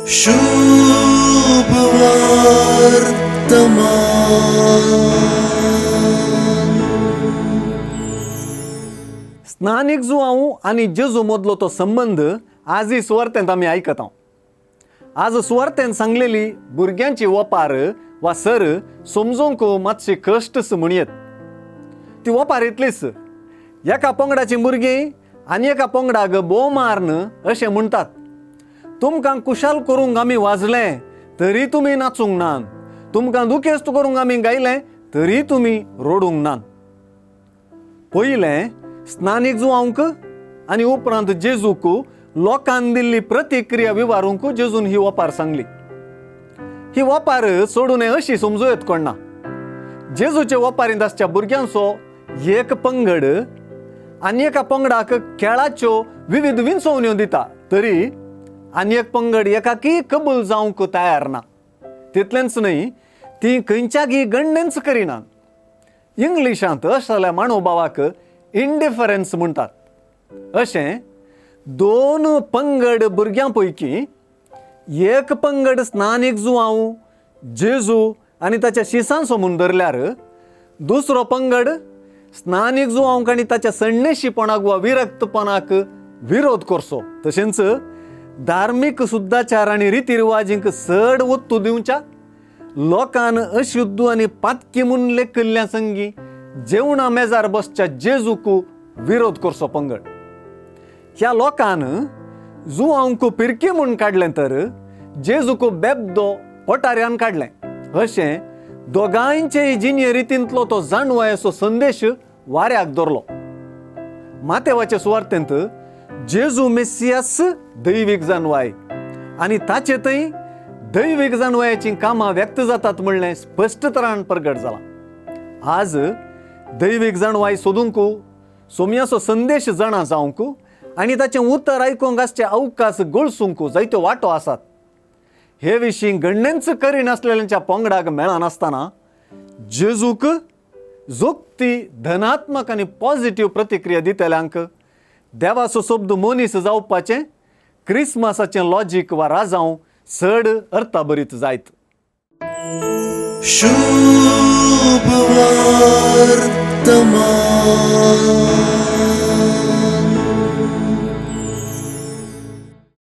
शुभ वर्तमान. स्नानीक जुवांव आनी जेजू मदलो तो संबंद आजय सुवार्तेंत आमी आयकता. आज सुवार्तेन सांगलेली भुरग्यांची ओपार वा सर समजूंक मातशी कश्टच म्हणयेत. ती ओपार इतलीच, एका पंगडाचीं भुरगीं आनी एका पंगडाक भोव मार्न अशें म्हणटात, तुमकां खुशाल करूंक आमी वाजले तरी तुमी नाचूंक नात, तुमकां दुखेस्त करूंक आमी गायलें तरी तुमी रडूंक नात. पयलें स्नानीक जुवांक आनी उपरांत जेजूक लोकान दिल्ली प्रतिक्रिया विवारूंक जेजून ही ओपार सांगली. ही ओपार सोडून अशी समजूं येत कोणना. जेजूचे ओपारींत आसच्या भुरग्यांचो एक पंगड आनी एका पंगडाक खेळाच्यो विविध विंचवण्यो दिता तरी आनी एक पंगड एकाकी कबूल जावंक तयार ना. तितलेंच न्हय, ती खंयच्यागी गणनेच करिनात. इंग्लिशांत असल्या मानोभावाक इंडिफरन्स म्हणटात. अशें दोन पंगड भुरग्यां पैकी एक पंगड स्नानीक जुवांव जेजू आनी ताच्या शिसांचो म्हूण धरल्यार, दुसरो पंगड स्नानीक जुवांक आनी ताच्या सण्णेशीपणाक वा विरक्तपणाक विरोध करचो, तशेंच धार्मीक शुद्धाचार आनी रिती रिवाजींक चड ओत्तू दिवच्या लोकान अशुद्ध आनी पातकी म्हूण लेखिल्ल्या संगी जेवणा मेजार बसच्या जेजूक विरोध करचो पंगड. ह्या लोकान जुवांक पिरकी म्हूण काडलें तर जेजूक बेबदो पटाऱ्यान काडलें. अशें दोगांयचेय जिणे रितींतलो तो जाणवायेचो संदेश वाऱ्याक दवरलो. मातेवाचे सुवार्तेंत जेजू मेसियास दैवीक जानवाय आनी ताचे थंय दैवीक जानवायाचीं कामां व्यक्त जातात म्हणलें स्पश्ट तरान प्रगट जालां. आज दैवीक जाणवाय सोदूंक, सोमयाचो संदेश जाणा जावंक आनी ताचें उतर आयकूंक आसचे अवकाश गळसूंक जायत्यो वाटो आसात. हे विशीं गणनेच करिनासलेल्यांच्या पंगडाक मेळनासतना जेजूक जोगती धनात्मक आनी पॉझिटीव प्रतिक्रिया दितल्यांक देवाचो शब्द मनीस जावपाचें क्रिसमसाचें लॉजीक वा राजांव चड अर्थाभरीत जायत. शुभ वर्तमान.